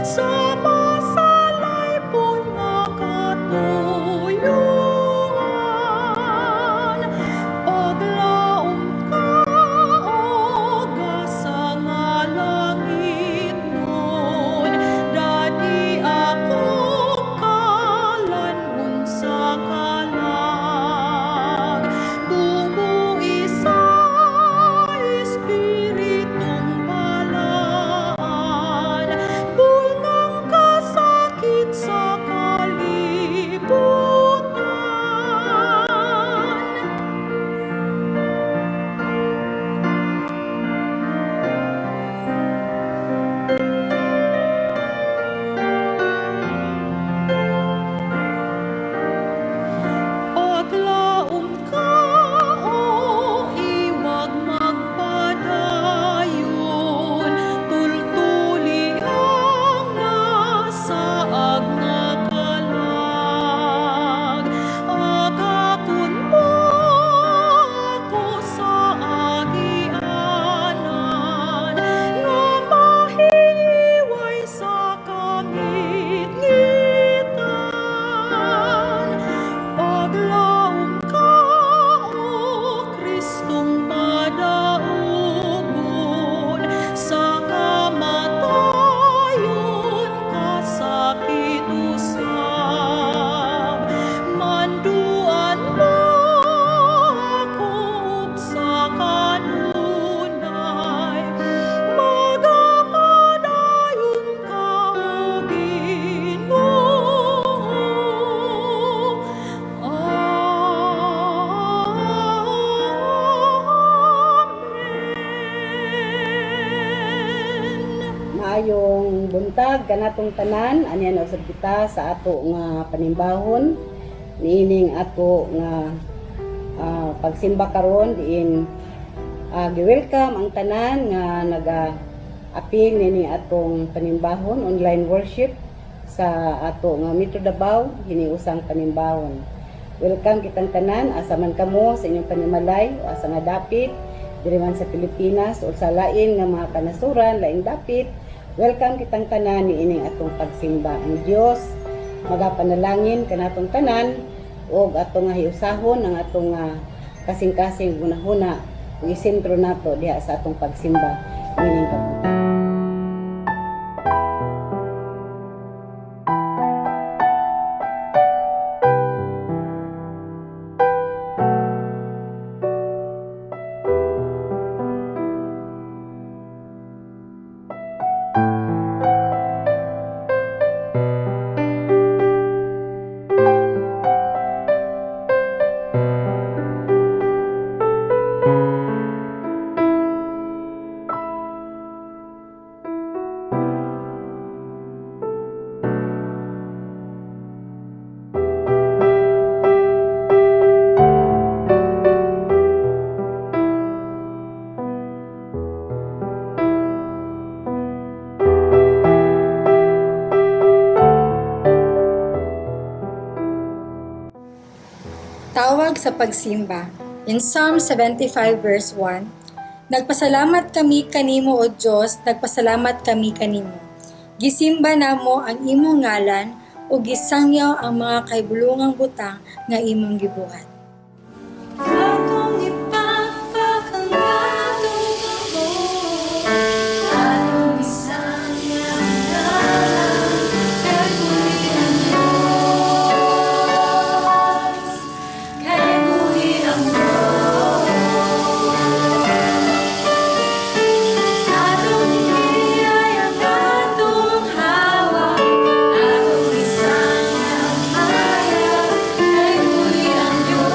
Sa masalaypon nga katuyuan. Paglaom ka, o gasa nga langitnon, Dadi ako kalan-on sa kalag. Buhi sa Espiritong Balaan, Pulngang kasakit sa kalibutan. Paglaom ka, o iwag magpadayon, Tultuli ang nasaag nga kalag. Agakon mo ako sa agianan, Nga mahiway sa kangitngitan. Paglaom ka, o Kristong madaugon, Sa kamatayon kasakit usab. Manduan mo ako sa kanunay, Magapadayon ka, O Ginoo. Amen. Maayong buntag kanatong tanan, aniya na usab kita sa ato nga panimbahon niining ato nga pagsimba karon diin gi-welcome ang tanan nga naga apil niini atong panimbahon, online worship sa ato nga Metro Davao hiniusang panimbahon. Welcome kitang tanan, asa man kamo sa inyong panimalay o asa nga dapit diri man sa Pilipinas o sa lain nga mga kanasuran, laing dapit. Welcome kitang tanan niining atong pagsimba. Ang Dios magapanalangin kanatong tanan ug atong nga hiusahon ang atong kasing-kasing hunahuna ug isentro nato diha sa atong pagsimba niining kabuhi. Tawag sa pagsimba. In Psalm 75 verse 1, "Nagpasalamat kami kanimo, O Dios, nagpasalamat kami kanimo. Gisimba namo ang imong ngalan ug gisangyaw ang mga kahibulongang butang nga imong gibuhat." Atong ipakpak ang atong kamot, atong isangyaw ang ngalan, kay buhi ang Diyos, kay buhi ang Diyos. Atong ipiyay ang atong hawak, atong isangyaw ang hayag, kay buhi ang Diyos.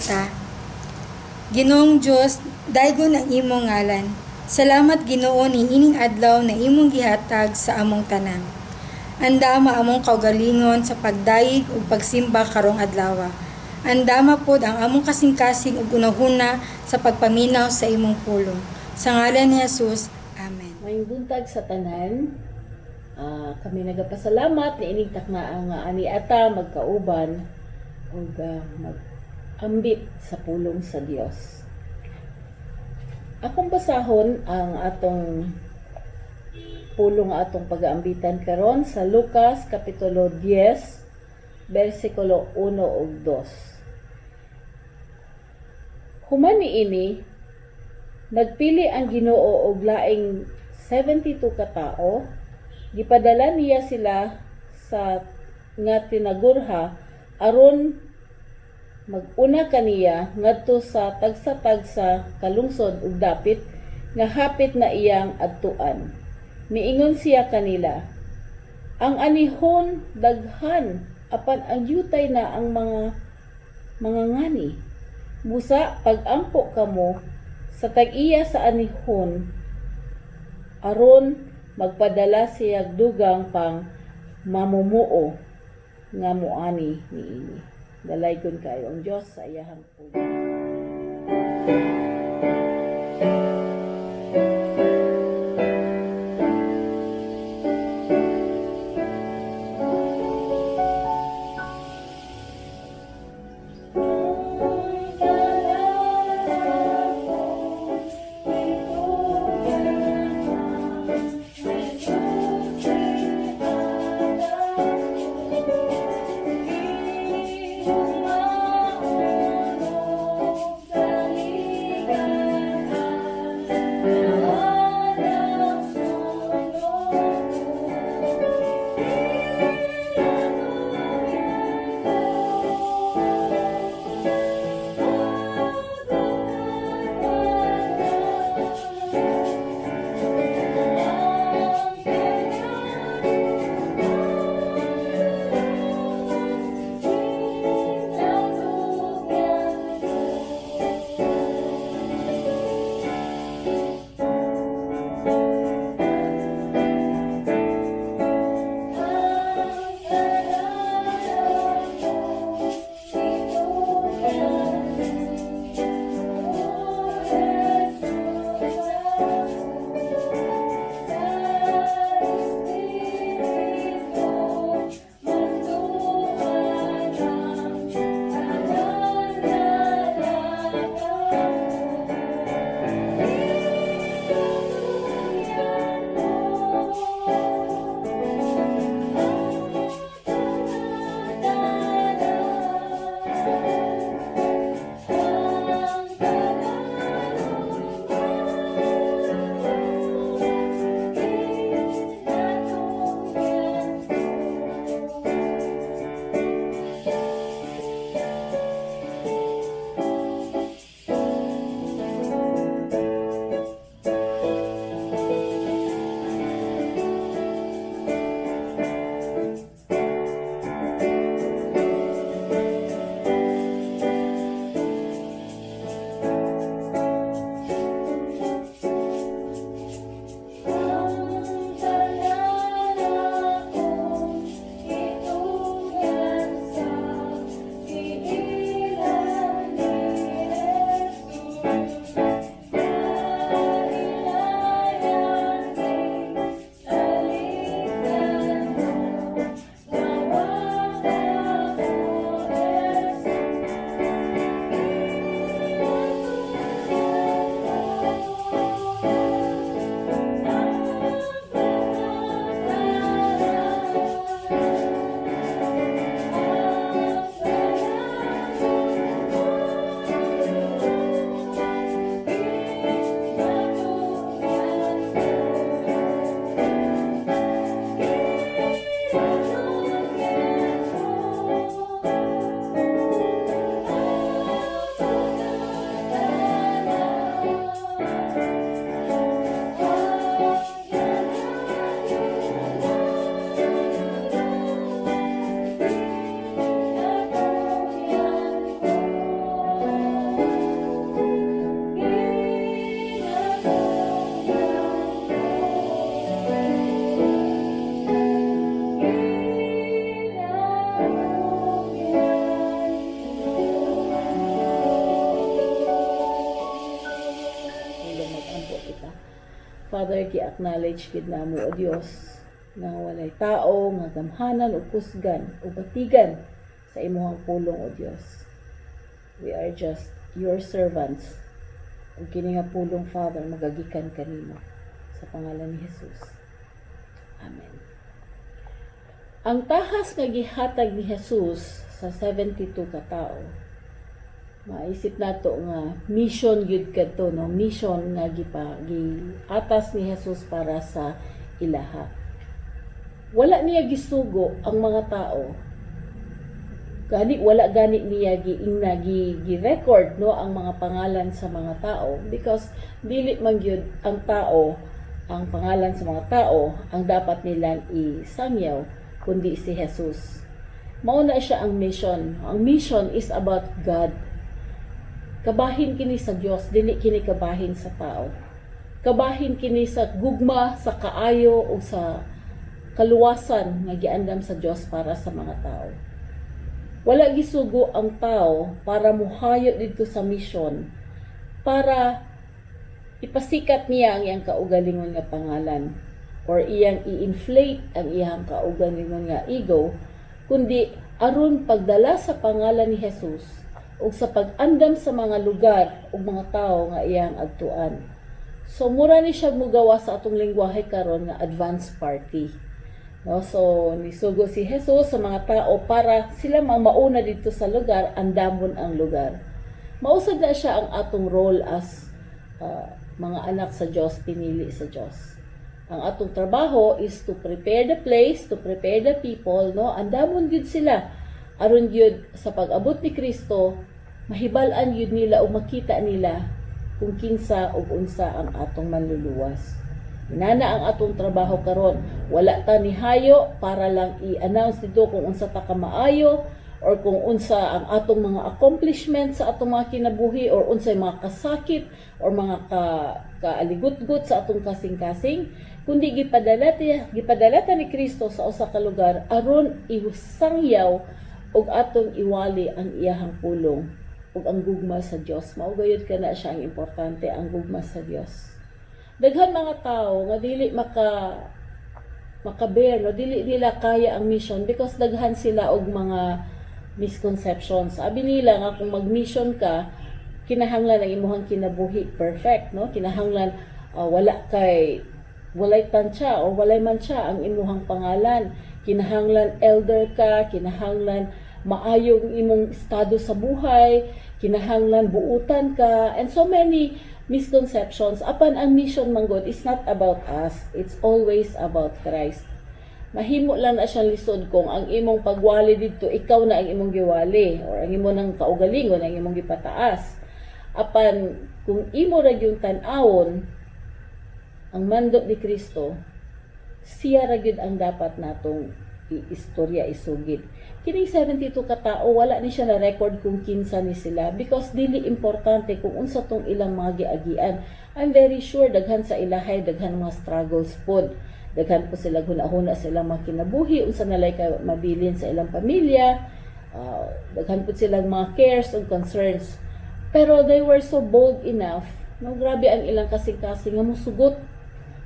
Kita. Ginoong Dios, daygon ang imong ngalan. Salamat, Ginoo, niining adlaw na imong gihatag sa among tanan. Andama among kaugalingon sa pagdayeg ug pagsimba karong adlaw. Andama pod ang among kasing-kasing ug unahuna sa pagpaminaw sa imong pulong. Sa ngalan ni Jesus. Amen. Maayong buntag sa tanan. Kami nagapasalamat niining taknaa nga ani ata magkauban ug mag-ambit sa pulong sa Dios. Akong basahon ang atong pulong nga atong pagaambitan karon sa Lucas kapitulo 10 bersikulo 1 ug 2. Human niini, nagpili ang Ginoo og laing 72 ka tao. Gipadala niya sila sa nga tinagurha aron maguna kaniya ngadto sa tagsa-tagsa kalungsod ug dapit nga hapit na iyang adtuan. Miingon siya kanila, "Ang anihon daghan apan ang yutay na ang mga ngani. Busa pagampo kamo sa tag-iya sa anihon aron magpadala siya dugang pang mamumuo nga muani niini." Dalaygon kayo ang Dios sa iyahang pulong. Father, gi-acknowledge gid namo, O Dios, nga walay tao nga gamhanan o kusgan o batigan sa imuhang pulong, O Dios. We are just your servants. Ug kini nga pulong, Father, magagikan kanimo sa pangalan ni Jesus. Amen. Ang tahas nga gihatag ni Jesus sa 72 ka tawo, maisip nato nga mission gyud kadto, no? Mission nga giatas ni Jesus para sa ilaha. Wala niya gisugo ang mga tao, gani wala gani niya giingna gi record, no, ang mga pangalan sa mga tao because dili man gyud ang tao, ang pangalan sa mga tao ang dapat nilang isangyaw, kundi si Jesus. Mao na siya ang mission. Ang mission is about God. Kabahin kini sa Dios, dili kini kabahin sa tao. Kabahin kini sa gugma, sa kaayo o sa kaluwasan nga giandam sa Dios para sa mga tao. Wala gisugo ang tao para muhayo didto sa mission para ipasikat niya ang iyang kaugalingon nga pangalan or iyang i-inflate ang iyang kaugalingon nga ego, kundi aron pagdala sa pangalan ni Jesus ug sa pag-andam sa mga lugar ug mga tao nga iyang adtuan. So mura ni siya mugawa sa atong lingwahe karon nga advance party. No, so nisugo si Jesus sa mga tao para sila mauna didto sa lugar, andamon ang lugar. Mao sad na siya ang atong role as mga anak sa Dios, pinili sa Dios. Ang atong trabaho is to prepare the place, to prepare the people, no? Andamon gyud sila aron gyud sa pag-abot ni Kristo, mahibal-an gyud nila o makita nila kung kinsa ug unsa ang atong Manluluwas. Inana ang atong trabaho karon. Wala ta nihayo para lang i-announce dito kung unsa ta ka maayo or kung unsa ang atong mga accomplishment sa atong mga kinabuhi or unsay mga kasakit or mga kaaligutgot sa atong kasing-kasing, kundi gipadala ta ni Kristo sa usa ka lugar aron isangyaw ug atong iwali ang iyahang pulong ug ang gugma sa Dios. Mao gayud kana siya ang importante, ang gugma sa Dios. Daghan mga tao nga dili maka-bear, no, dili nila kaya ang mission because daghan sila og mga misconceptions. Sabi nila nga kung mag-mission ka, kinahanglan ang imuhang kinabuhi perfect, no? Kinahanglan wala kay walay tansya o walay mantsa ang imuhang pangalan. Kinahanglan elder ka, kinahanglan maayong imong estado sa buhay, kinahanglan buutan ka, and so many misconceptions. Apan ang mission man gud is not about us. It's always about Christ. Mahimo lang na siyang lisod kung ang imong pagwali didto, ikaw na ang imong giwali or ang imo nang kaugalingon ang imong gipataas. Apan kung imo ra yung tan-awon ang mando ni Kristo, siya ra gyud ang dapat natong iistorya, isugid. Kining 72 ka tao, wala ni siya na record kung kinsa ni sila because dili importante kung unsa tong ilang mga giagian. I'm very sure daghan sa ilahay, daghan mga struggles pod. Daghan po sila hunahuna sa ilang mga kinabuhi, unsa na lay ka mabilin sa ilang pamilya, daghan po silang mga cares and concerns. Pero they were so bold enough, no, grabe ang ilang kasing-kasing nga musugot.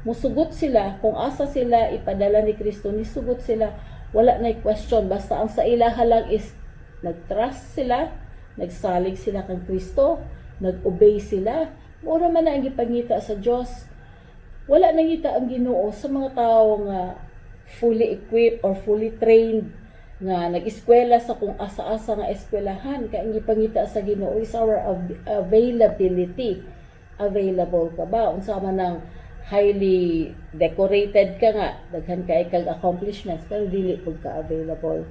Musugot sila kung asa sila ipadala ni Kristo, nisugot sila. Wala na question, basta ang sa ilaha lang is nag-trust sila, nagsalig sila kang Kristo, nag-obey sila. Mura man na ang gipangita sa Dios. Wala nangita ang Ginoo sa mga tao nga fully equipped or fully trained nga nag-eskwela sa kung asa-asa nga eskwelahan, kay ang gipangita sa Ginoo is our availability. Available ka ba? Unsa man ang highly decorated ka nga, daghan kay kag accomplishments, pero dili pud ka available.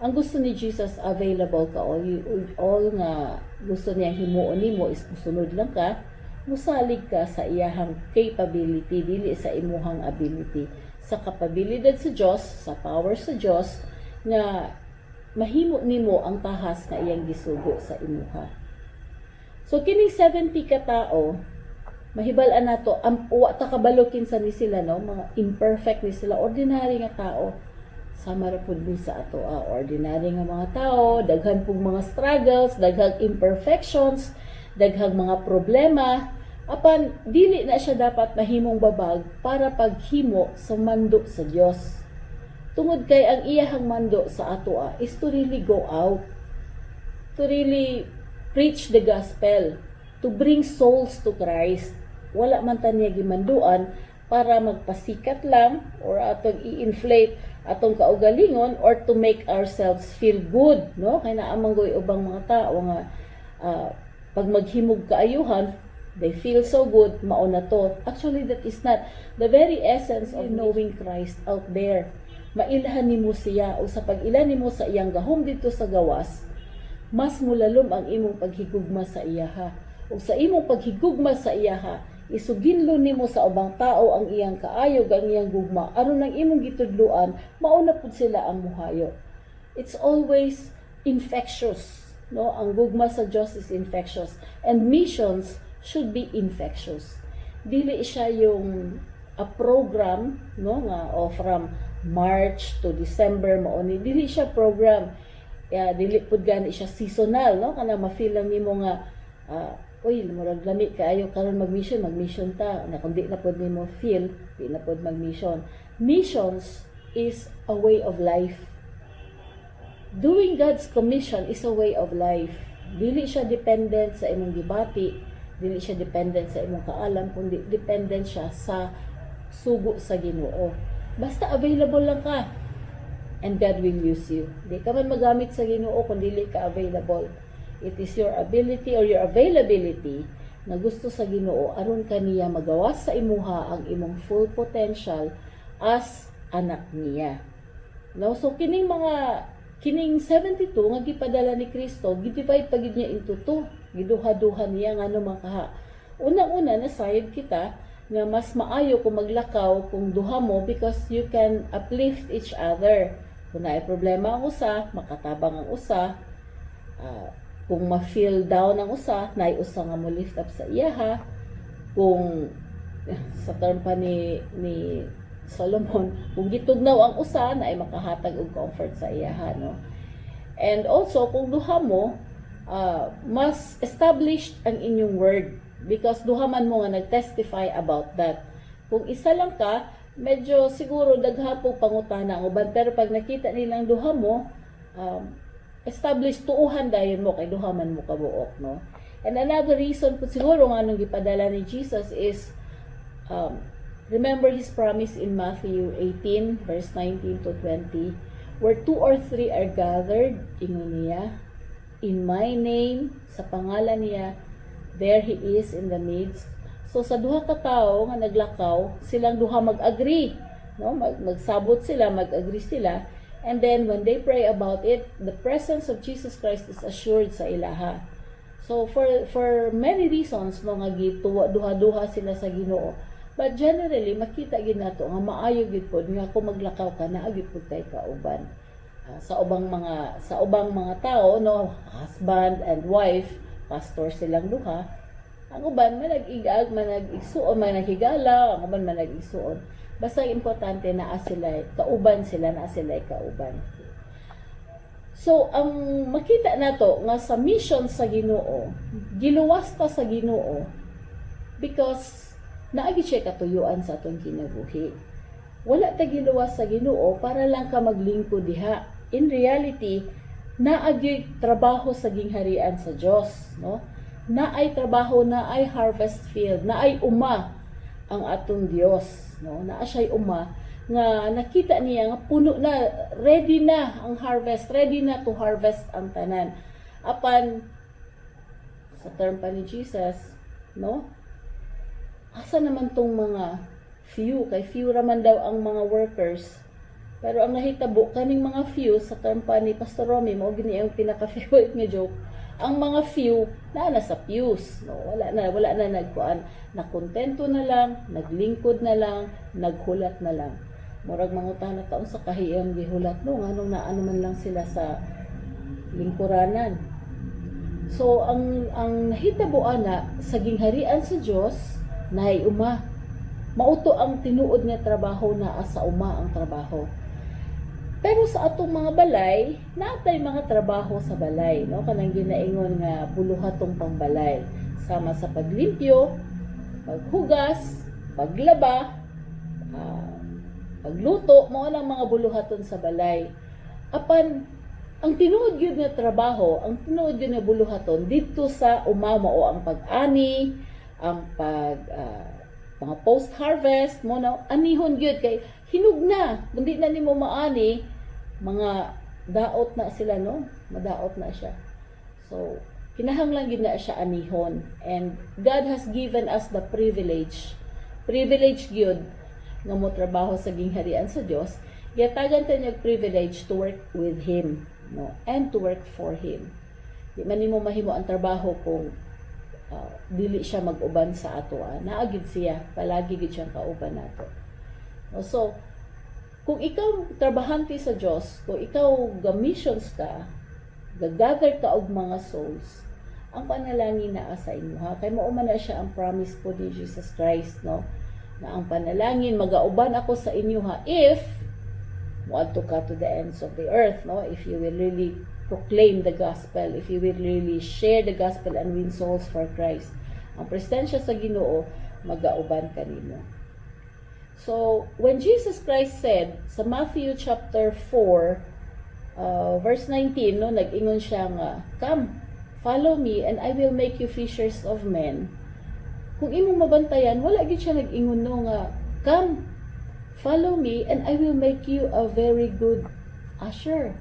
Ang gusto ni Jesus, available ka. All nga gusto niya himuon nimo is musunod lang ka, musalig ka sa iyahang capability, dili sa imuhang ability, sa kapabilidad sa Dios, sa power sa Dios nga mahimo nimo ang tahas nga iyang gisugo sa imuha. So kining 70 ka tao, mahibal-an nato ang wa ta kabalo kinsa ni sila, no? Mga imperfect ni sila, ordinary nga tao, sama ra pud mi sa ato, ordinary nga mga tao, daghan pug mga struggles, daghang imperfections, daghang mga problema. Apan dili na siya dapat mahimong babag para paghimo sa mando sa Dios. Tungod kay ang iyahang mando sa atoa is to really go out, to really preach the gospel, to bring souls to Christ. Wala man ta niya gimanduan para magpasikat lang or atong i-inflate atong kaugalingon or to make ourselves feel good, no? Kay naa man goy ubang mga tao nga pag maghimog kaayuhan, they feel so good, mao na to. Actually, that is not the very essence of knowing Christ out there. Mailhan nimo siya o sa pag-ila nimo sa iyang gahom dito sa gawas, mas mulalom ang imong paghigugma sa iyaha. Ug sa imong paghigugma sa iyaha, isuginlo nimo sa ubang tao ang iyang kaayo, ang iyang gugma. Aron ang imong gitudloan, mao na pud sila ang muhayo. It's always infectious. No? Ang gugma sa Diyos is infectious. And missions should be infectious. Dili siya yung a program, no, nga o from March to December mao ni. Dili siya program. Yeah, dili pud gani siya seasonal, no, kana ma-feel lang nimo nga uy, murag lami kaayo karon mag-mission, mag-mission ta na. Kung di na pud nimo feel, di na pud mag-mission. Missions is a way of life. Doing God's commission is a way of life. Dili siya dependent sa imong gibati, dili siya dependent sa imong kaalam, kundi dependent siya sa sugo sa Ginoo. Basta available lang ka and God will use you. Di ka man magamit sa Ginoo kung dili ka available. It is your ability or your availability na gusto sa Ginoo aron kaniya magawas sa imuha ang imong full potential as anak niya. No, so kining mga kining 72 nga gipadala ni Kristo, gi-divide pa gid niya into two. Giduha-duha niya. Ngano man kaha? Unang-una, nasayod kita nga mas maayo kung maglakaw kung duha mo because you can uplift each other. Kung naay problema ang usa, makatabang ang usa. Kung ma-feel down ang usa, naay usa nga mo lift up sa iyaha. Kung sa term pa ni Solomon, kung gitugnaw ang usa, naay makahatag og comfort sa iyaha, no? And also, kung duha mo, mas established ang inyong word because duha man mo nga nag-testify about that. Kung isa lang ka, medyo siguro daghan po pangutana ang uban, pero pag nakita nilang duha mo, established, tuuhan dayon mo kay duha man mo kabuok, no? And another reason po siguro nga nung gipadala ni Jesus is remember his promise in Matthew 18 verse 19 to 20, "Where two or three are gathered," ingon niya, "in my name," sa pangalan niya, "there he is in the midst." So sa duha ka tawo nga naglakaw, silang duha mag-agree, no? Magsabot sila, mag-agree sila. And then when they pray about it, the presence of Jesus Christ is assured sa ilaha. So for many reasons, no, nga gituwa duha-duha sila sa Ginoo. But generally, makita gid nato nga maayo gid pod nga kung maglakaw ka, naa gyud pud kay kauban. Sa ubang mga tao, no, husband and wife, pastor silang duha. Ang uban manag-igag, manag-igsuon, managhigala, ang uban manag-igsuon. Basta ang importante, naa sila kauban sila, naa sila kauban. So, ang makita nato nga sa mission sa Ginoo, giluwas ta sa Ginoo because naa gyud siya katuyuan sa atong kinabuhi. Wala ta giluwas sa Ginoo para lang ka maglingkod diha. In reality, naa gyud trabaho sa gingharian sa Dios, no? Naay trabaho, naay harvest field, naay uma ang atong Dios, no? Naa siya'y uma nga nakita niya nga puno na, ready na ang harvest, ready na to harvest ang tanan. Apan sa term pa ni Jesus, no? Asa naman tong mga few? Kay few raman daw ang mga workers. Pero ang nahitabo, kaning mga few, sa term pa ni Pastor Romy, mao gini ang pinaka-favorite nga joke, ang mga few naa na sa pews, no? Wala na nagkuan, nakontento na lang, naglingkod na lang, naghulat na lang. Murag mangutana ta, unsa kahiyang gihulat, no, nganong naa naman lang sila sa lingkuranan? So ang nahitabo ana sa gingharian sa Dios, naay uma. Mao to ang tinuod nga trabaho, naa sa uma ang trabaho. Pero sa atong mga balay, naa tay mga trabaho sa balay, no? Kanang ginaingon nga buluhatong pangbalay, sama sa paglimpyo, Paghugas, paglaba, pagluto, mao nang mga buluhaton sa balay. Apan ang tinuod gyud nga trabaho, ang tinuod gyud nga buluhaton didto sa uma mao ang pag-ani, ang pag mga post-harvest mo na anihon gyud kay hinog na. Kung di na nimo maani, mga daot na sila, no? Madaot na siya. So, kinahanglan gyud na siya anihon. And God has given us the privilege, privilege gyud nga mo trabaho sa gingharian sa Dios. Gihatagan ta niya privilege to work with Him, no? And to work for Him. Di man nimo mahimo ang trabaho kung dili siya mag-uban sa ato. Naa gyud siya, palagi gyud siyang kauban nato. No, so, kung ikaw trabahante sa Dios, kung ikaw ga-missions ka, ga-gather ka og mga souls, ang panalangin naa sa imuha kay mao man na siya ang promise po ni Jesus Christ, no? Na ang panalangin magauban ako sa inyo ha if moadto ka to the ends of the earth, no? If you will really proclaim the gospel, if you will really share the gospel and win souls for Christ. Ang presensya sa Ginoo magauban kanimo. So, when Jesus Christ said sa Matthew chapter 4, verse 19, no, nag-ingon siya nga, "Come, follow me and I will make you fishers of men." Kung imong mabantayan, wala gyud siya nag-ingon, no, nga, "Come, follow me and I will make you a very good usher."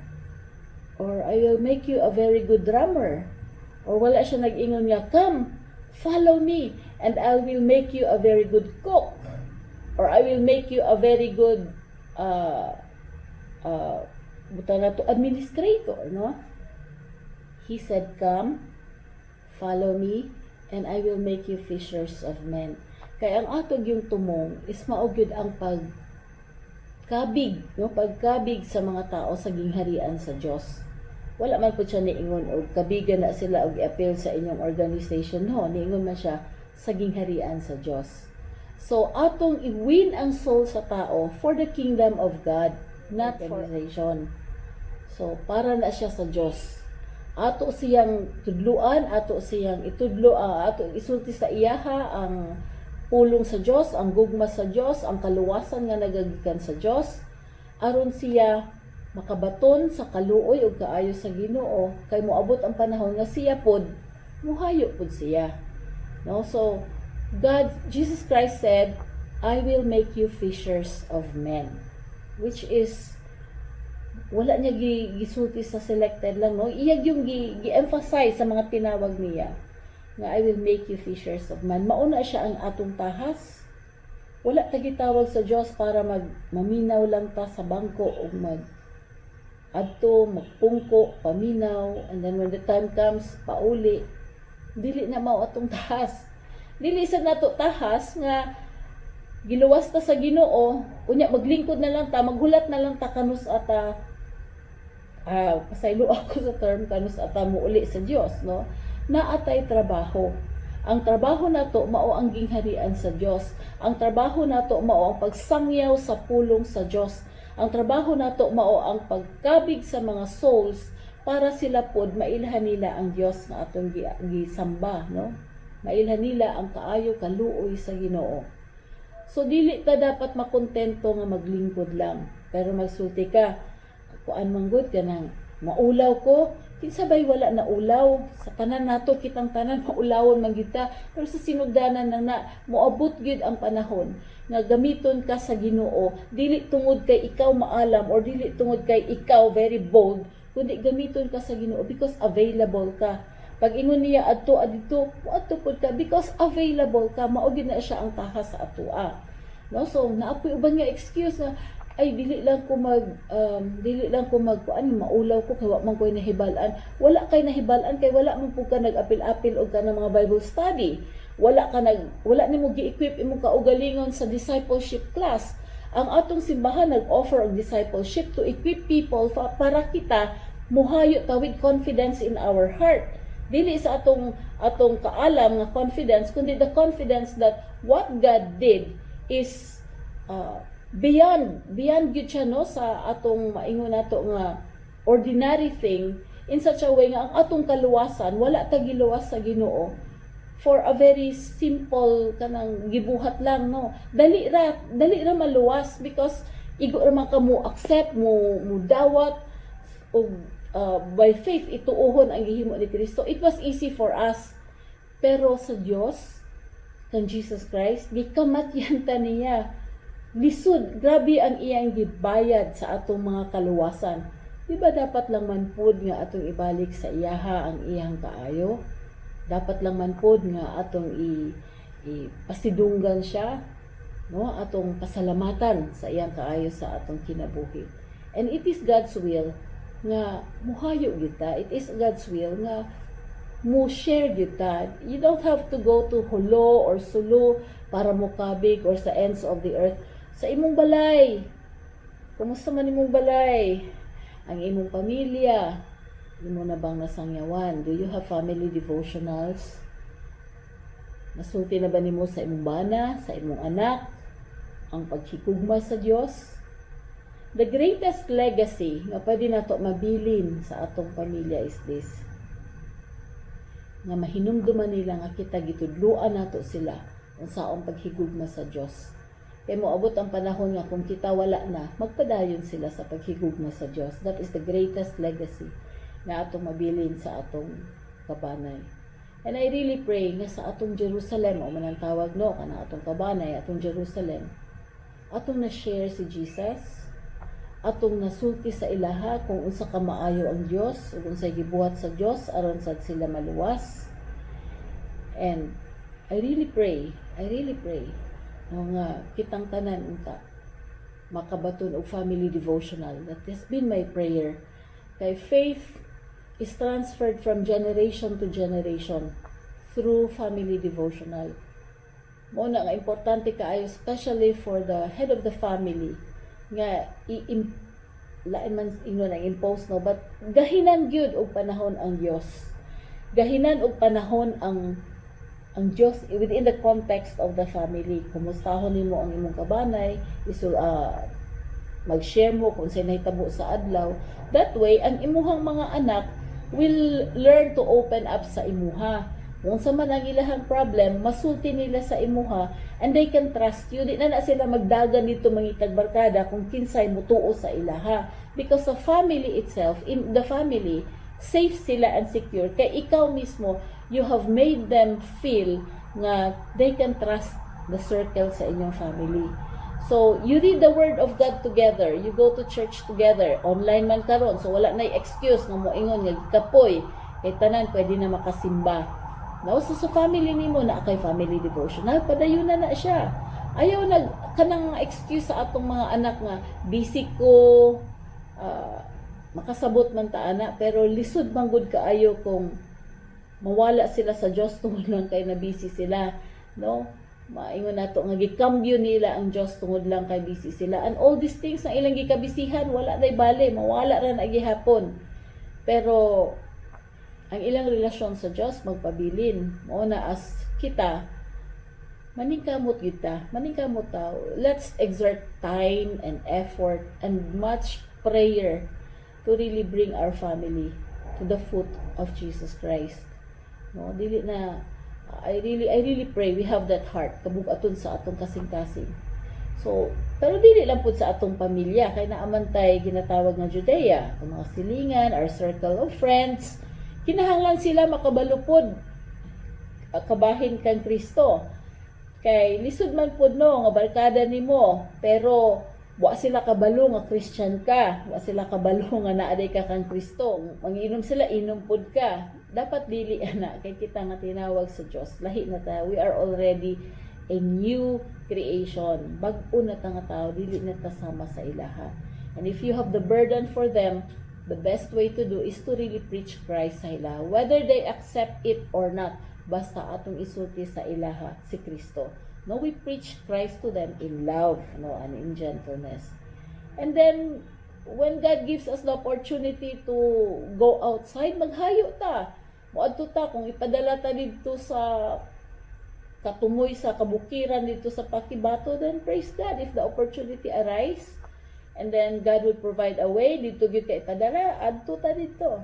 Or "I will make you a very good drummer." Or wala siya nag-ingon nga, "Come, follow me and I will make you a very good cook." Or "I will make you a very good butang nato administrator," no? He said, "Come, follow me, and I will make you fishers of men." Kaya ang ato yung tumong is mao gyud ang pagkabig, no? Pagkabig sa mga tao sa gingharian sa Dios. Wala man po siya niingon og kabigan na sila og i-appeal sa inyong organization, no? Niingon man siya sa gingharian sa Dios. So atong i-win ang soul sa tao for the kingdom of God, not for organization. So para na siya sa Dios. Ato siyang tudluan, ato siyang itudlo, ato isulti sa iyaha ang pulong sa Dios, ang gugma sa Dios, ang kaluwasan nga nagagikan sa Dios aron siya makabaton sa kaluoy ug kaayo sa Ginoo kay moabot ang panahon nga siya pod muhayo pod siya. No? So God, Jesus Christ said, "I will make you fishers of men." Which is wala niya gisulti sa selected lang, no? Iya yung gi-emphasize sa mga tinawag niya nga "I will make you fishers of men." Mauna siya ang atong tahas. Wala ta gitawag sa Dios para mag maminaw lang ta sa bangko o mag adto magpungko paminaw and then when the time comes, pauli. Dili na mao atong tahas. Dili sa nato tahas nga giluwas ta sa Ginoo, unya maglingkod na lang ta, maghulat na lang ta kanus ata, pasaylo ako sa term, kanus ata muuli sa Dios, no? Naatay trabaho. Ang trabaho nato mao ang gingharian sa Dios. Ang trabaho nato mao ang pagsangyaw sa pulong sa Dios. Ang trabaho nato mao ang pagkabig sa mga souls para sila pod mailhan nila ang Dios nga atong gisamba, no? Mailhan nila ang kaayo kaluoy sa Ginoo. So dili ta dapat makontento nga maglingkod lang. Pero magsulti ka, kuan man gud kanang maulaw ko, kinsa bay wala na ulaw? Sa tanan nato, kitang tanan maulawon man gyud ta. Pero sa sinugdanan nang na moabot gyud ang panahon nga gamiton ka sa Ginoo, dili tungod kay ikaw maalam or dili tungod kay ikaw very bold, kundi gamiton ka sa Ginoo because available ka. Pag ingon niya adto adito, moadto pud ka because available ka. Mao gyud na siya ang tahas sa atoa. No, so naa poy uban nga excuse nga ay dili lang ko mag kuan, maulaw ko kay wa man koy nahibal-an. Wala kay nahibal-an kay wala man pud ka nag-apil-apil og kanang mga Bible study. Wala nimo gi-equip imong kaugalingon sa discipleship class. Ang atong simbahan nag-offer og discipleship to equip people para kita muhayo ta with confidence in our heart. Dili sa atong kaalam nga confidence, kundi the confidence that what God did is beyond beyond gyud siya, no, sa atong maingon nato nga ordinary thing, in such a way nga ang atong kaluwasan, wala ta giluwas sa Ginoo For a very simple kanang gibuhat lang, no? Dali ra maluwas because igo ra man ka mo accept, mo dawat og by faith ituohon ang gihimo ni Kristo. It was easy for us, pero sa Dios, kang Jesus Christ, gikamatyan ta niya. Lisod, grabe ang iyang gibayad sa atong mga kaluwasan. Di ba dapat lang man pud nga atong ibalik sa iyaha ang iyang kaayo? Dapat lang man pod nga atong i ipasidunggan siya, no? Atong pasalamatan sa iyang kaayo sa atong kinabuhi. And it is God's will nga muhayo kita. It is God's will nga mo share kita. You don't have to go to Jolo or Sulu para mo kabig or sa ends of the earth. Sa imong balay, kumusta man imong balay, ang imong pamilya, imo na bang nasangyawan? Do you have family devotionals? Nasulti na ba nimo sa imong bana, sa imong anak, ang paghigugma sa Dios? The greatest legacy nga pwede nato mabilin sa atong pamilya is this: nga mahinumduman nila nga kita gitudluan nato sila unsaon paghigugma sa Dios. Kay moabot ang panahon nga kung kita wala na, magpadayon sila sa paghigugma sa Dios. That is the greatest legacy nga atong mabilin sa atong kabanay. And I really pray nga sa atong Jerusalem, o man ang tawag, no, kana atong kabanay, atong Jerusalem, atong na-share si Jesus, atong nasulti sa ilaha kung unsa ka maayo ang Dios ug unsay gibuhat sa Dios aron sad sila maluwas. And I really pray, no, nga kitang tanan unta makabaton og family devotional. That has been my prayer. Kay faith is transferred from generation to generation through family devotional. Mao na nga importante kaayo, especially for the head of the family, nga i lain man ingon ang impose, no, but gahinan gyud og panahon ang Dios. Gahinan og panahon ang Dios within the context of the family. Kumustahon nimo ang imong kabanay, isul mag-share mo kung unsay nahitabo sa adlaw. That way, ang imuhang mga anak will learn to open up sa imuha. Kung unsa man ang ilahang problem, masulti nila sa imuha and they can trust you. Di na na sila magdagan dito mangitag barkada kung kinsay mutuo sa ilaha. Because the family itself, in the family, safe sila and secure. Kay ikaw mismo, you have made them feel nga they can trust the circle sa inyong family. So, you read the Word of God together. You go to church together. Online man karon. So, wala na excuse nga moingon nga gikapoy. Kay tanan pwede na makasimba. No? So, sa family nimo na kay family devotional, padayon na na siya. Ayaw nag kanang excuse sa atong mga anak nga busy ko, makasabot man ta ana, pero lisod man gud kaayo kung mawala sila sa Dios tungod lang kay na busy sila, no? Maingon nato nga gikambyo nila ang Dios tungod lang kay busy sila, and all these things na ilang gikabisihan, wala day bale, mawala ra na gihapon, pero ang ilang relasyon sa Dios magpabilin. Mao na as kita maningkamot kita, maningkamot ta. Let's exert time and effort and much prayer to really bring our family to the foot of Jesus Christ, no? Dili na I really pray we have that heart kabug-aton sa atong kasing-kasing. So, pero dili lang pud sa atong pamilya kay naa man tay ginatawag nga Judea, ang mga silingan, our circle of friends, kinahanglan sila makabalo pod kabahin kang Kristo. Kay lisod man pud, no, nga barkada nimo pero wa sila kabalo nga Christian ka, wa sila kabalo nga naa diay ka kang Kristo. Manginom sila, inom pud ka. Dapat dili ana kay kita nga tinawag sa Dios, lahi na ta. We are already a new creation. Bag-o na ta nga tao, dili na ta sama sa ilaha. And if you have the burden for them, the best way to do is to really preach Christ sa ilaha. Whether they accept it or not, basta atong isulti sa ilaha si Kristo. No, we preach Christ to them in love, no, and in gentleness. And then, when God gives us the opportunity to go outside, maghayo ta. Moadto ta kung ipadala ta didto sa katumoy sa kabukiran dito sa Paquibato, then praise God if the opportunity arise. And then God will provide a way dito gyud kay ipadala, adto ta dito.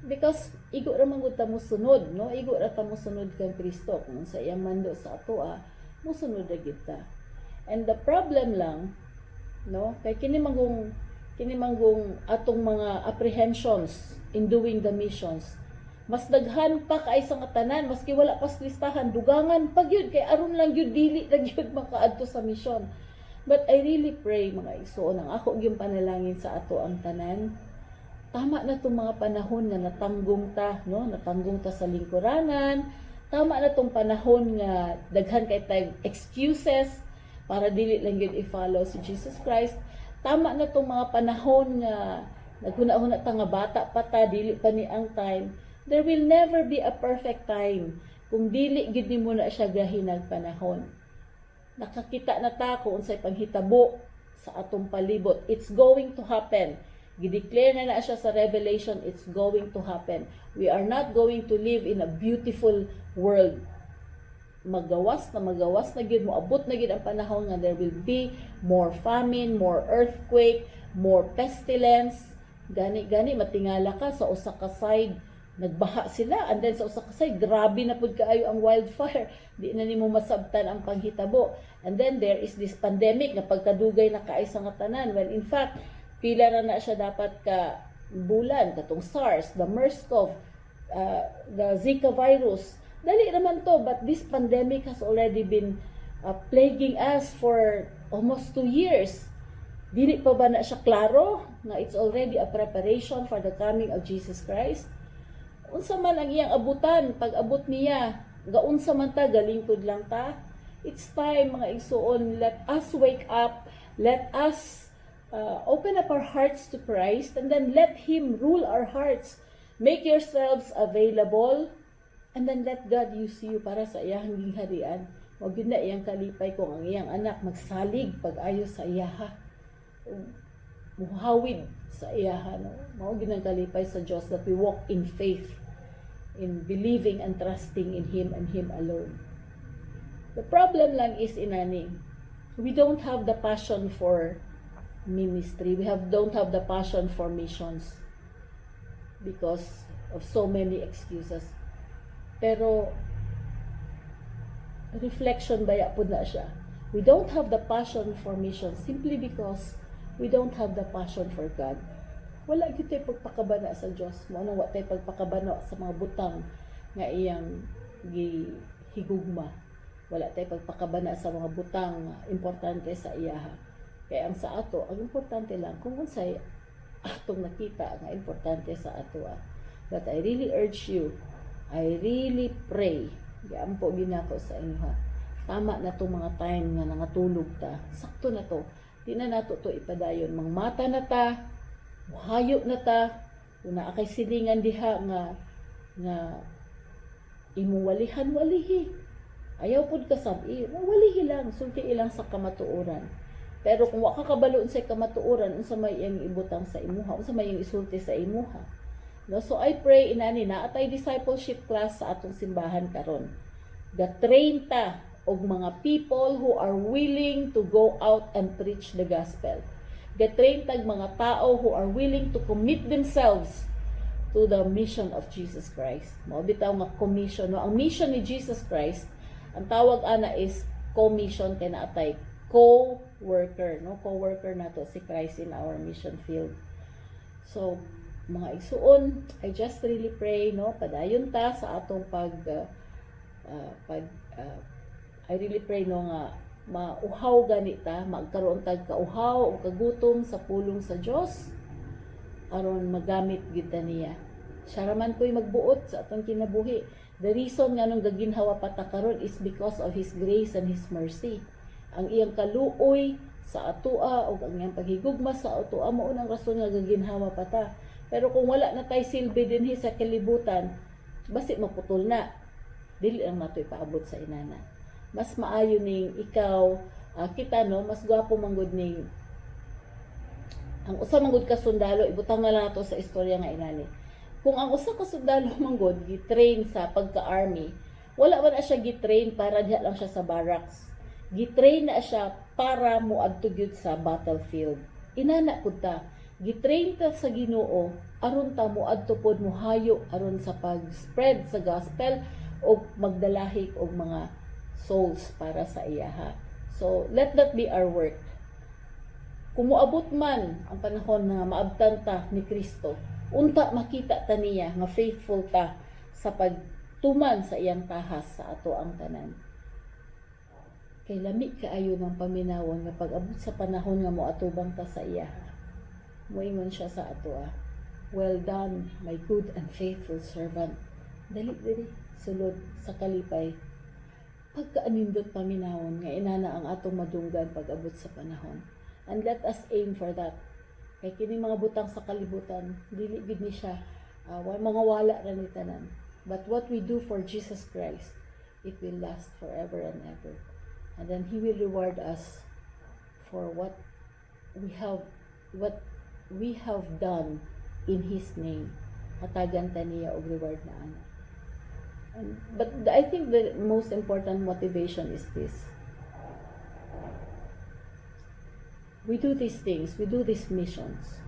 Because igo ra man gud ta mosunod, no? Igo ra ta mosunod kang Kristo kung sa iyang mando sa atoa, mosunod ra gyud ta. And the problem lang, no, kay kini manggong atong mga apprehensions in doing the missions, mas daghan pa kay sa nga tanan, maski wala pa sa listahan, dugangan pa gyud kay aron lang gyud dili ra gyud makaadto sa mission. But I really pray, mga igsoon, ang ako gyud panalangin sa ato ang tanan, tama na itong mga panahon nga natanggong ta, no? Natanggong ta sa lingkuranan. Tama na tong panahon nga daghan kay tag excuses para dili lang gyud i-follow si Jesus Christ. Tama na tong mga panahon nga naghuna-huna ta nga bata pa ta, dili pa ni ang time. There will never be a perfect time kung dili gyud nimo na siya gahinag panahon. Nakakita na ta kung unsay panghitabo sa atong palibot. It's going to happen. Gideclare na na siya sa Revelation, it's going to happen. We are not going to live in a beautiful world. Magawas na gyud, moabot na gyud ang panahon nga there will be more famine, more earthquake, more pestilence. Gani gani matingala ka, sa usa ka side nagbaha sila, and then sa usa ka side grabe na pud kaayo ang wildfire, di na nimo masabtan ang panghitabo. And then there is this pandemic nga pagkadugay na kaay sa nga tanan, when in fact pila na na siya dapat ka bulan, katong SARS, the MERS-CoV, the Zika virus. Dali naman to, but this pandemic has already been plaguing us for almost 2 years. Dili pa ba na siya klaro nga it's already a preparation for the coming of Jesus Christ? Unsa man ang iyang abutan pag abot niya, gaunsa man ta, galingkod lang ta? It's time, mga igsuon, let us wake up, let us open up our hearts to Christ and then let Him rule our hearts. Make yourselves available and then let God use you para sa iyang gingharian. Mao gyud na iyang kalipay kung ang iyang anak magsalig pag-ayo sa iyaha. Muhawid sa iyaha, no? Mao gyud ang kalipay sa Dios that we walk in faith, in believing and trusting in Him and Him alone. The problem lang is inani, we don't have the passion for ministry. We have don't have the passion for missions because of so many excuses. Pero reflection baya pud na siya. We don't have the passion for mission simply because we don't have the passion for God. Wala gyud tay pagpakabana sa Dios. Mao nang wa tay pagpakabana sa mga butang nga iyang gihigugma. Wala tay pagpakabana sa mga butang nga importante sa iyaha. Kaya ang sa ato, ang importante lang kung unsay atong nakita nga importante sa ato. Ah. But I really urge you, I really pray, giampo ginako sa inyo ha. Tama na tong mga time nga nangatulog ta. Sakto na to. Di na nato to ipadayon. Mangmata na ta, muhayo na ta, kung naa kay silingan diha nga imong walihan, walihi. Ayaw pud ka sabi, walihi lang, sulti ilang sa kamatuoran. Pero kung wa ka kabalo unsay kamatuoran, unsa may iyang ibutang sa imuha, unsa may iyang isulti sa imuha? No, so I pray inani na atay discipleship class sa atong simbahan karon. Ga-train ta og mga people who are willing to go out and preach the gospel. Ga-train tag mga tao who are willing to commit themselves to the mission of Jesus Christ. Mao bitaw nga commission, no? Ang mission ni Jesus Christ, ang tawag ana is commission kay naatay co-worker, no? Co-worker nato si Christ in our mission field. So, mga igsuon, I just really pray, no, padayon ta sa atong pag uh, pag I really pray, no, nga mauhaw gani ta, magkaroon tag kauhaw o kagutom sa pulong sa Dios aron magamit gyud ta niya. Siya ra man ko'y magbuot sa atong kinabuhi. The reason nga nung gaginhawa pa ta karon is because of His grace and His mercy. Ang iyang kaluoy sa atoa o ang iyang paghigugma sa atoa, mao nang rason nga gaginhawa pa ta. Pero kung wala na tay silbi dinhi sa kalibutan, basi maputol na. Dili lang nato ipaabot sa inana. Mas maayo ning ikaw, kita, no, mas gwapo manggod ning ang usa manggod ka sundalo, ibutang na lang nato sa istorya nga inani. Kung ang usa ka sundalo manggod gi-train sa pagka-army, wala man na siya gi-train para diha lang siya sa barracks. Gi-train na siya para moadto gyud sa battlefield. Inana pud ta. Gitrain ta sa Ginoo aron ta moadto pod, mohayo aron sa pag-spread sa gospel o magdalahik og mga souls para sa iyaha. So let that be our work. Kung moabot man ang panahon nga maabtan ta ni Kristo, unta makita ta niya nga faithful ta sa pagtuman sa iyang tahas sa ato ang tanan. Kay lami kaayo ng paminawon nga pag-abot sa panahon nga moatubang ta sa iya, moingon siya sa ato ah, "Well done, my good and faithful servant. Dali diri, sulod sa kalipay." Pagkaanindot paminawon nga inana ang atong madunggan pag-abot sa panahon. And let us aim for that. Kay kini mga butang sa kalibutan, dili gid ni siya mga wala ra ni tanan. But what we do for Jesus Christ, it will last forever and ever. And then He will reward us for what we have done in His name. Hatagan ta niya og reward na ana. But I think the most important motivation is this. We do these things, we do these missions,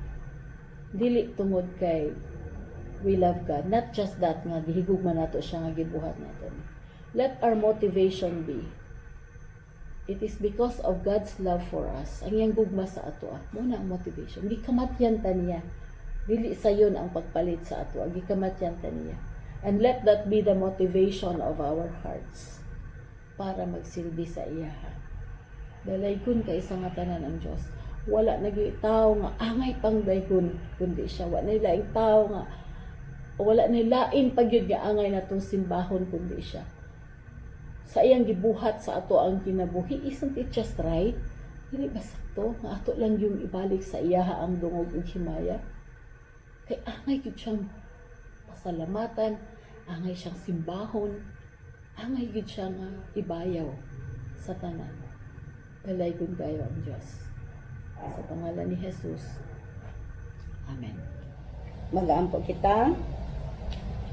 dili tungod kay we love God. Not just that nga gihigugma nato siya nga gibuhat nato. Let our motivation be, it is because of God's love for us. Ang iyang gugma sa ato ah. Mao na ang motivation. Gikamatyan ta niya. Dili sayon ang pagpalit sa ato. Gikamatyan ta niya. And let that be the motivation of our hearts para magsilbi sa iya. Dalaygon kay sa nga tanan ang Diyos. Wala na gyud tao nga angay pang daygon kundi siya. Wala na laing tao nga, wala na lain pa gyud nga angay natong simbahon kundi siya. Sa iyang gibuhat sa ato ang kinabuhi, isn't it just right? Dili ba sakto nga ato lang yung ibalik sa iyaha ang dungog ug himaya? Kay angay gyud siyang pasalamatan, angay siyang simbahon, angay gyud siyang ibayaw sa tanan. Dalaygon kayo ang Diyos. Sa pangalan ni Jesus. Amen. Magaampo kita.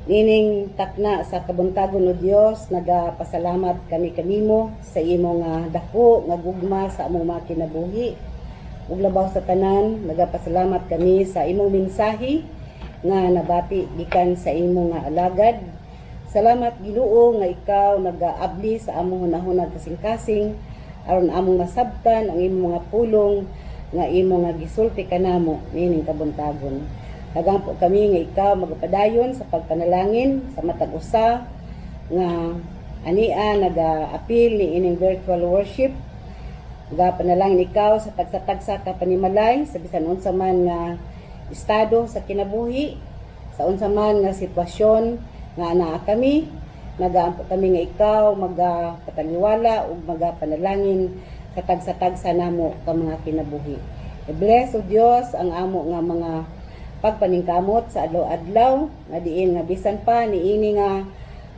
Nining takna sa kabuntagon, o Dios, nagapasalamat kami kanimo sa imo nga dako nga gugma sa among mga kinabuhi. Ug labaw sa tanan, nagapasalamat kami sa imong mensahe nga nabati gikan sa imo nga alagad. Salamat, Ginoo, nga ikaw nagaabli sa among hunahuna, kasing-kasing, aron among masabtan ang imong mga pulong nga imo nga gisulti kanamo nining kabuntagon. Nagampo kami nga ikaw magapadayon sa pagpanalangin sa matag usa nga ania nagaapil ni ining virtual worship. Nagapanalangin ikaw sa tagsa-tagsa ka panimalay, sa bisan unsa man nga estado sa kinabuhi, sa unsa man nga sitwasyon nga anaa kami. Nagaampo kami nga ikaw magapataliwala ug magapanalangin sa tagsa-tagsa namo ka mga kinabuhi. I-bless, O Dios, ang amo nga mga pagpaningkamot sa adlaw-adlaw nga diin nga bisan pa niini nga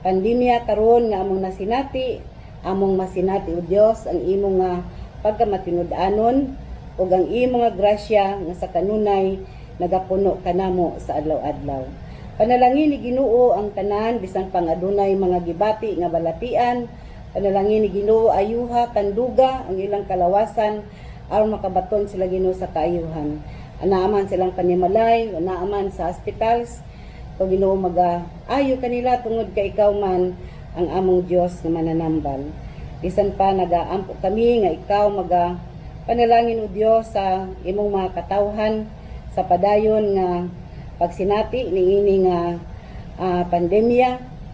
pandemya karon nga among nasinati, among masinati, O Dios, ang imong nga pagkamatinud-anon ug ang imong nga grasya nga sa kanunay nagapuno kanamo sa adlaw-adlaw. Panalangin ni Ginoo ang tanan bisan pang adunay mga gibati nga balatian. Panalangin ni Ginoo, ayuha, tanduga ang ilang kalawasan aron makabaton sila, Ginoo, sa kaayuhan. Anaa man silang panimalay, anaa man sa hospitals. O Ginoo, maga ayo kanila tungod kay ikaw man ang among Dios nga mananambal. Bisan pa, nagaampo kami nga ikaw maga panalangin, o Dios, sa imong mga katawhan sa padayon nga pagsinati niini nga pandemya,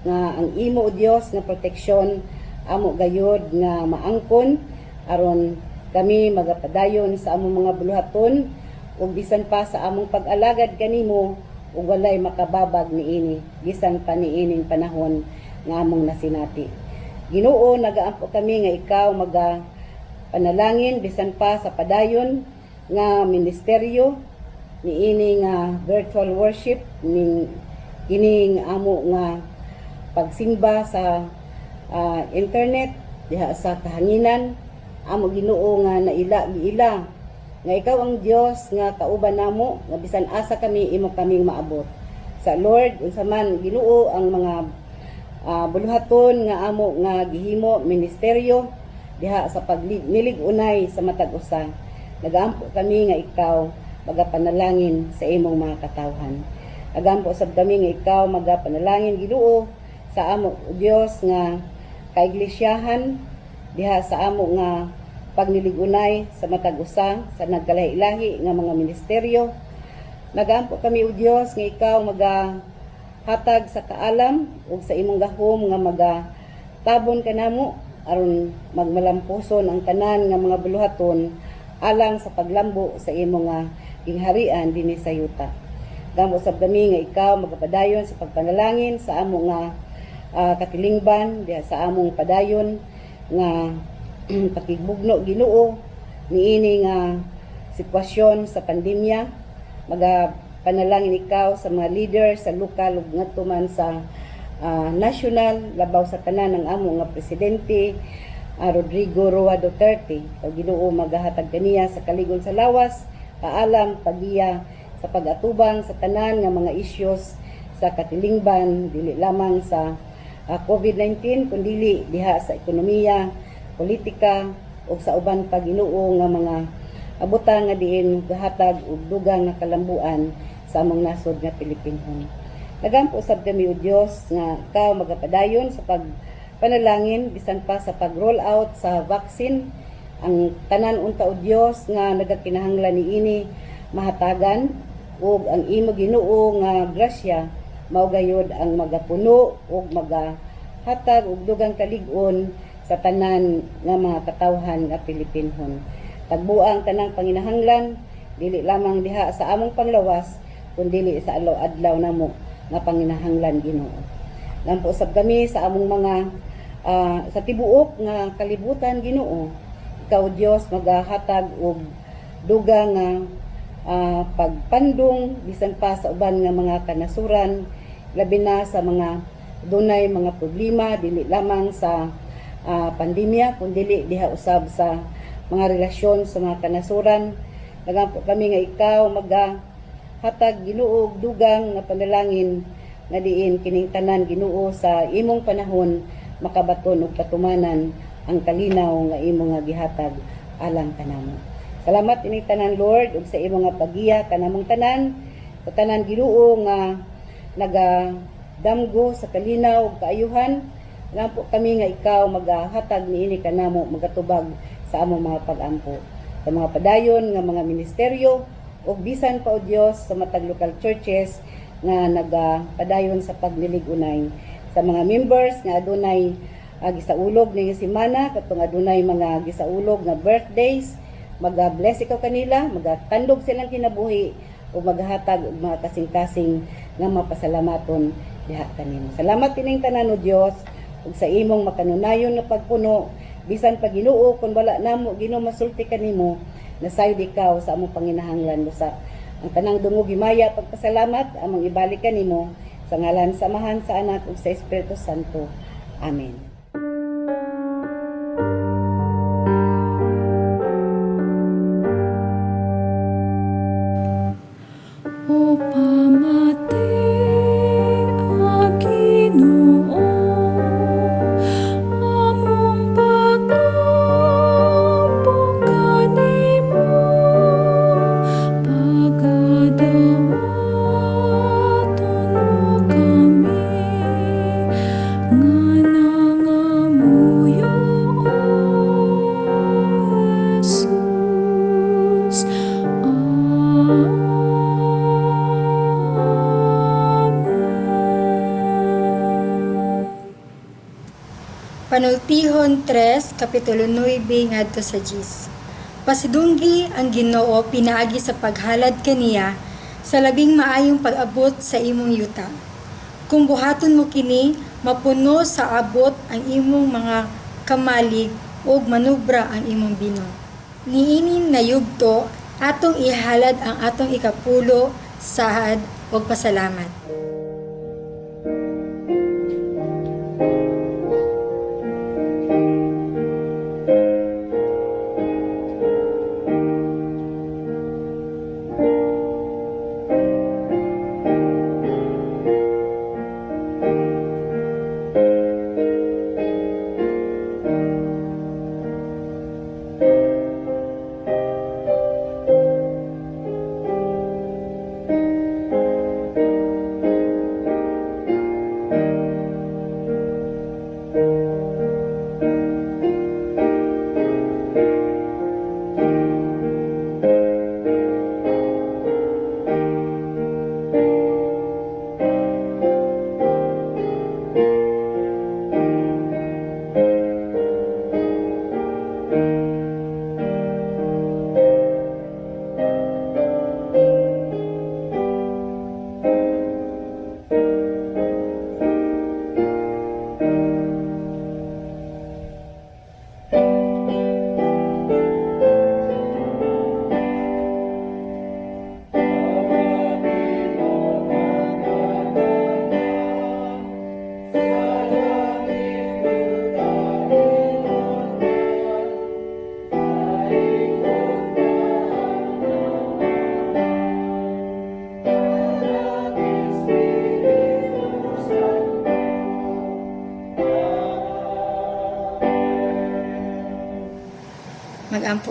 nga ang imo, o Dios, nga proteksyon amo gayod nga maangkon aron kami magapadayon sa among mga buluhaton ug bisan pa sa among pag-alagad kanimo ug walay makababag niini bisan pa niining panahon nga among nasinati. Ginoo, nagaampo kami nga ikaw maga panalangin bisan pa sa padayon nga ministeryo niini nga virtual worship, ning kining amo nga pagsimba sa internet diha sa kahanginan. Amo, Ginoo, nga naila giila nga ikaw ang Dios nga kauban namo, nga bisan asa kami, imo kaming maabot. Sa Lord, unsa man, Ginoo, ang mga buluhaton nga amo nga gihimo ministeryo diha sa pagnilig-unay sa matag usa, nagaampo kami nga ikaw magapanalangin sa imong mga katawhan. Agampo sab kami nga ikaw magapanalangin, Ginoo, sa amo, Dios, nga kaiglesyahan diha sa amo nga pagniligunay sa matag usa sa nagkalahi-lahi nga mga ministeryo. Nagaampo kami, o Dios, nga ikaw magahatag sa kaalam ug sa imong gahom nga magatabon kanamo aron magmalampuson ang tanan nga mga buluhaton alang sa paglambo sa imong nga gingharian dinhi sa yuta. Gamo sab kami nga ikaw magapadayon sa pagpanalangin sa amo nga katilingban diha sa among padayon nga pakigbugno, Ginoo, niini nga sitwasyon sa pandemya. Magapanalangin ikaw sa mga leader sa lokal ug ngadto man sa national, labaw sa tanan ang amo nga presidente, Rodrigo Roa Duterte. O Ginoo, magahatag kaniya sa kaligon sa lawas, kaalam, pagiya sa pag-atubang sa tanan nga mga issues sa katilingban, dili lamang sa COVID-19 kundili diha sa ekonomiya, politika ug sa uban pa, Ginoo, nga mga abutang nga diin gahatag og dugang nga kalambuan sa among nasod nga Pilipinhon. Nagampo usab kami, o Dios, nga ikaw magapadayon sa pagpanalangin bisan pa sa pag-roll out sa vaccine. Ang tanan unta, o Dios, nga nagakinahanglan niini mahatagan ug ang imo, Ginoo, nga grasya mao gayud ang magapuno ug magahatag og dugang kalig-on sa tanan nga mga katawhan nga Pilipinhon. Tagbuang tanang panginahanglan dili lamang diha sa among panglawas kundili sa adlaw-adlaw namo nga panginahanglan, Ginoo. Lampo usab kami sa among mga sa tibuok nga kalibutan, Ginoo. Ikaw, Dios, magahatag og dugang nga pagpandong bisan pa sa uban nga mga kanasuran, labi na sa mga dunay mga problema dili lamang sa pandemya kundili diha usab sa mga relasyon sa mga kanasuran. Nagampo kami nga ikaw magahatag, Ginoo, og dugang nga panalangin nga diin kining tanan, Ginoo, sa imong panahon makabaton og katumanan ang kalinaw nga imo nga gihatag alang kanamo. Salamat ining tanan, Lord, ug sa imong nga pagiya kanamong tanan, sa tanan, Ginoo, nga nagadamgo sa kalinaw ug kaayuhan. Lampo kami nga ikaw magahatag niini kanamo, magatubag sa among mga pag-ampo. Sa mga padayon nga mga ministeryo ug bisan pa, o Dios, sa matag local churches nga nagapadayon sa pagniligunay, sa mga members nga adunay gisaulog ning semana, katong adunay mga gisaulog nga birthdays, maga-bless ikaw kanila, magatandog silang kinabuhi ug maghatag og mga kasing-kasing nga mapasalamaton diha kanimo. Salamat ining tanan, o Dios, ug sa imong makanunayon nga pagpuno bisan pa, Ginoo, kun wala namo, Ginoo, masulti kanimo, nasayod ikaw sa among panginahanglan. Busa ang tanang dungog, himaya, pagpasalamat among ibalik kanimo sa ngalan sa Amahan, sa Anak ug sa Espiritu Santo. Amen. O pamati a Ginoo, among pagampo kanimo, pagadawaton mo kami nga nangamuyo, O Jesus. Amen. Panultihon 3, Kapitulo 9, ngadto sa 10. Pasidunggi ang Ginoo pinaagi sa paghalad kaniya sa labing maayong pag-abot sa imong yuta. Kung buhaton mo kini, mapuno sa abot ang imong mga kamalig ug manubra ang imong bino. Niini na yugto, atong ihalad ang atong ikapulo, sahad ug pasalamat.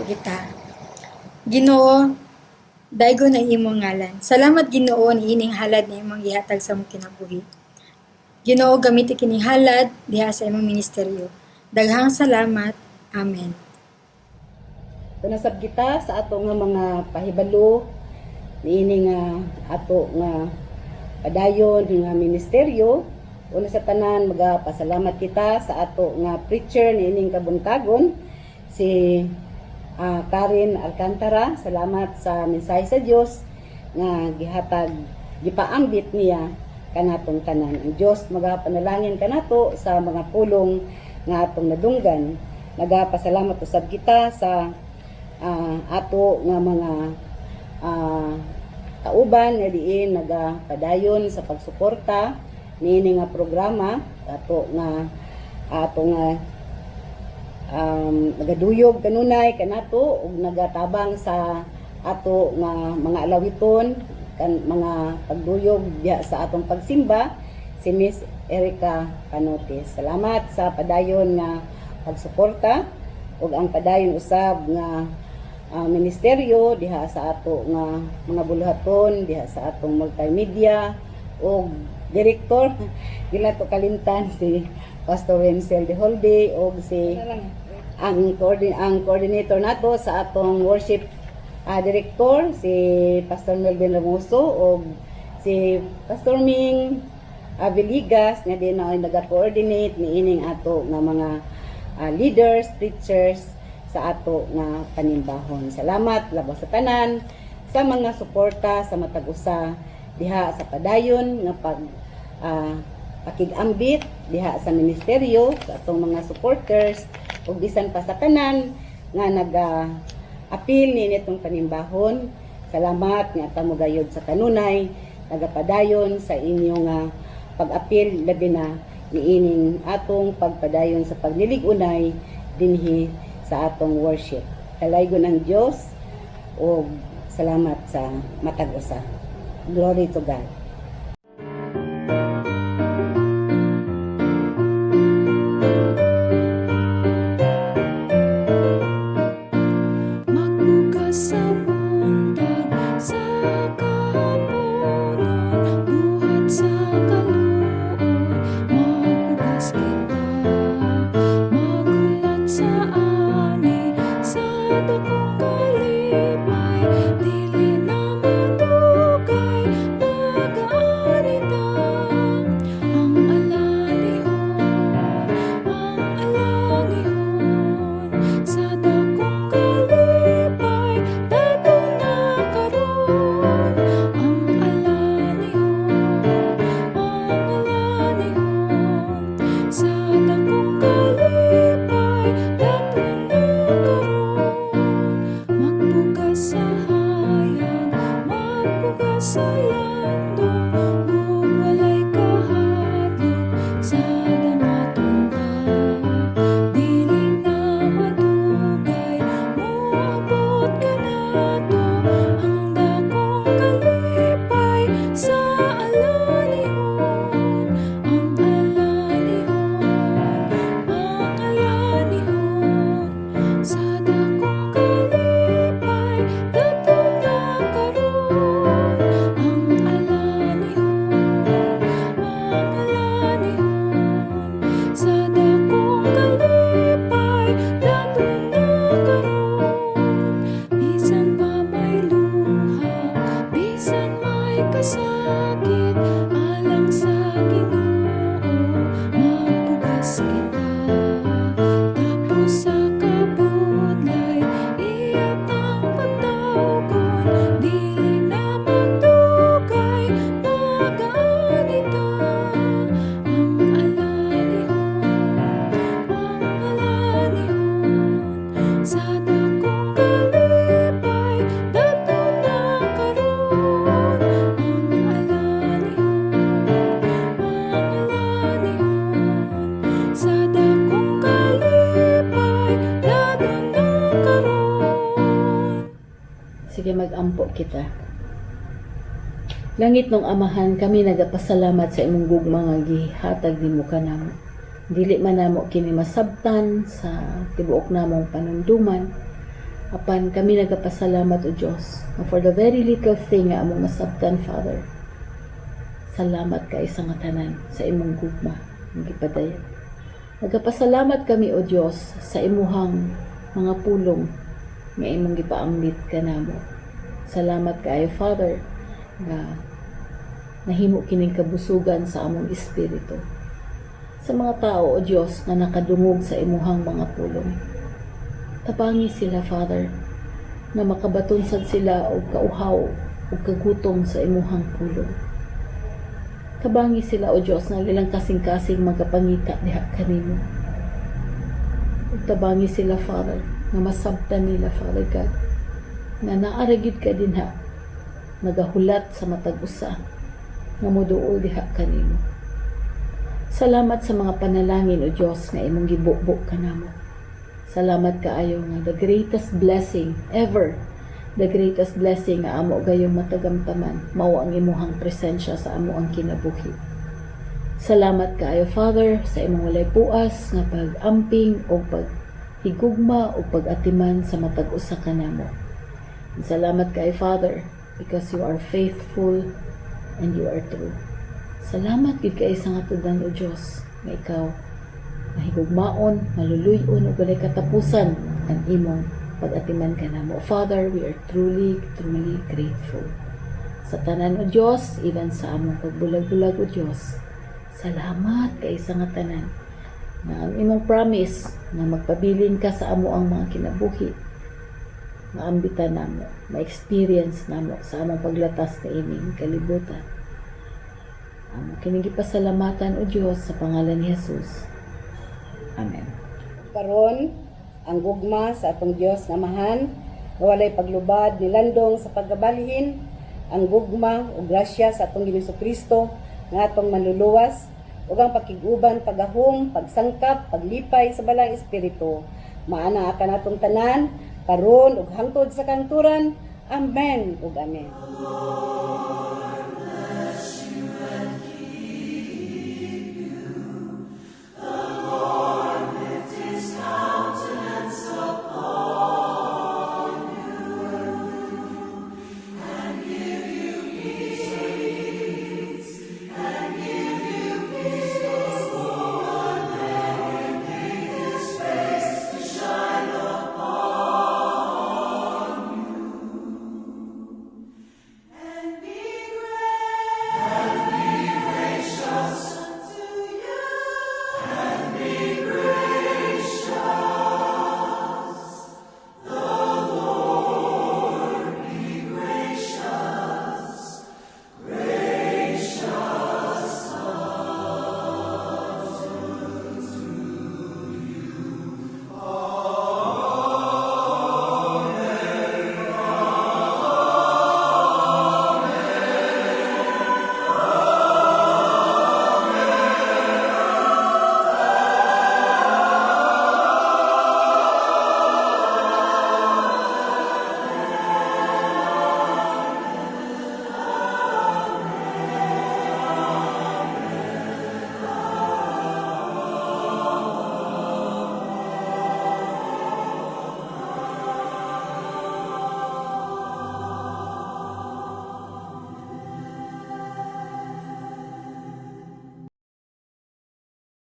kita. Ginoo, daygon ang imong ngalan. Salamat, Ginoo, niining halad na imong gihatag sa among kinabuhi. Ginoo, gamiti kining halad diha sa imong ministeryo. Daghang salamat. Amen. Tunasab kita sa ato nga mga pahibalo niini nga ato nga padayon nga ministeryo. Una sa tanan, magapasalamat kita sa ato nga preacher niining kabuntagon, si Karen Alcantara. Salamat sa mensahe sa Dios nga gihatag, gipaambit niya kanatong tanan. Ang Dios magapanalangin kanato sa mga pulong nga atong nadunggan. Nagapasalamat usab kita sa ato nga mga kauban nga diin nagapadayon sa pagsuporta niini nga programa, ato nga ato nga nagaduyog kanunay kanato ug nagatabang sa ato nga mga alawiton kan mga pagduyog diha sa atong pagsimba, si Miss Erica Canotes. Salamat sa padayon nga pagsuporta ug ang padayon usab nga ministeryo diha sa ato nga mga buluhaton diha sa atong multimedia ug director, dili to kalimtan si Pastor Wenzel de Holde ug si ang coordinator nato sa atong worship director, si Pastor Melvin Ramoso, ug si Pastor Ming Villegas nga din ay naga-coordinate niining ato nga mga leaders, preachers sa ato nga panimbahon. Salamat labaw sa tanan sa mga suporta sa matag usa diha sa padayon nga pag pakigambit diha sa ministeryo sa atong mga supporters ug bisan pa sa tanan nga naga apil ni nitong panimbahon. Salamat nga kamo gayod sa kanunay nagapadayon sa inyong nga pag-apil, labi na niining atong pagpadayon sa paglilig-unay dinhi sa atong worship. Dalaygon ang Dios ug salamat sa matag usa. Glory to God. Magbugas sa buntag, sa kahaponon, buhat sa kaluoy, magbugas kita. Maghulat sa ani, sa dakong kalipay, dili na madugay, magaani ta. Ang alanihon, ang alanihon, sa dakong kalipay, dato na karon. Ang alanihon, ang alanihon, sa dakong kalipay, dato na karon. Magbugas sa hayag, magbugas sa landong, ug walay kahadlok sa dangaton ta. Dili na madugay, moabot kanato ang dakong kalipay sa alanihon, ang alanihon, ang alanihon, sa dakong kalipay, dato na karon. Ang alanihon, ang alanihon, sa dakong kalipay, dato na karon. Bisan pa may luha, bisan may kasakit, alang sa Ginoo, magbugas kita. Tapos sa kabudlay, iya tang pagtawgon, dili na magdugay, magaani ta. Ang alanihon, ang alanihon, sa dakong kalipay, dato na karon. Ang alanihon, ang alanihon, sa dakong kalipay, dato na karon. Sige, mag-ampo kita. Langitnong Amahan, kami nagapasalamat sa imong gugma nga gihatag nimo kanamo. Dili man namo kini masabtan sa tibuok namong panunduman. Apan kami nagapasalamat, O Dios, nga for the very little thing nga among masabtan, Father. Salamat kay sa nga tanan sa imong gugma nga gipadayag. Nagapasalamat kami, O Dios, sa imuhang mga pulong nga imong gipaambit kanamo. Salamat kaayo, Father, nga nahimo kining kabusugan sa among espiritu. Sa mga tao, O Dios, nga nakadungog sa imuhang mga pulong, tabangi sila, Father, nga makabaton sad sila og kauhaw ug kagutom sa imuhang pulong. Tabangi sila, O Dios, nga ilang kasing-kasing magapangita diha kanimo. Ug tabangi sila, Father, nga masabtan nila, Father God, nga naa ra gyud ka dinha, nagahulat sa matag usa nga moduol diha kanimo. Salamat sa mga panalangin, O Dios, nga imong gibubo kanamo. Salamat kaayo nga the greatest blessing ever, the greatest blessing nga amo gayong matagamtaman, mao ang imuhang presensya sa amo ang kinabuhi. Salamat kaayo, Father, sa imong walay puas nga pag-amping o paghigugma o pag-atiman sa matag usa kanamo. And salamat kaayo, Father, because you are faithful and you are true. Salamat gid kay sa ngatudan, O Dios, nga ikaw mahigugmaon, maluluy-on ug walay katapusan ang imong pag-atiman kanamo. Father, we are truly, truly grateful. Sa tanan, O Dios, even sa among pagbulag-bulag, O Dios, salamat kay sa nga tanan na ang imong promise nga magpabilin ka sa amo ang mga kinabuhi, maambitan namo, ma-experience namo sa among paglatas na ining kalibutan. Amo kining gipasalamatan, O Dios, sa pangalan ni Jesus. Amen. Karon, ang gugma sa atong Dios nga Amahan, nga walay paglubad nilandong sa pagkabalhin, ang gugma ug grasya sa atong Ginoong Kristo nga atong manluluwas, ug ang pakig-uban, paggahom, pagsangkap, paglipay sa Balaang Espiritu, maana kanatong tanan karon ug hangtod sa kahangturan. Amen ug amen.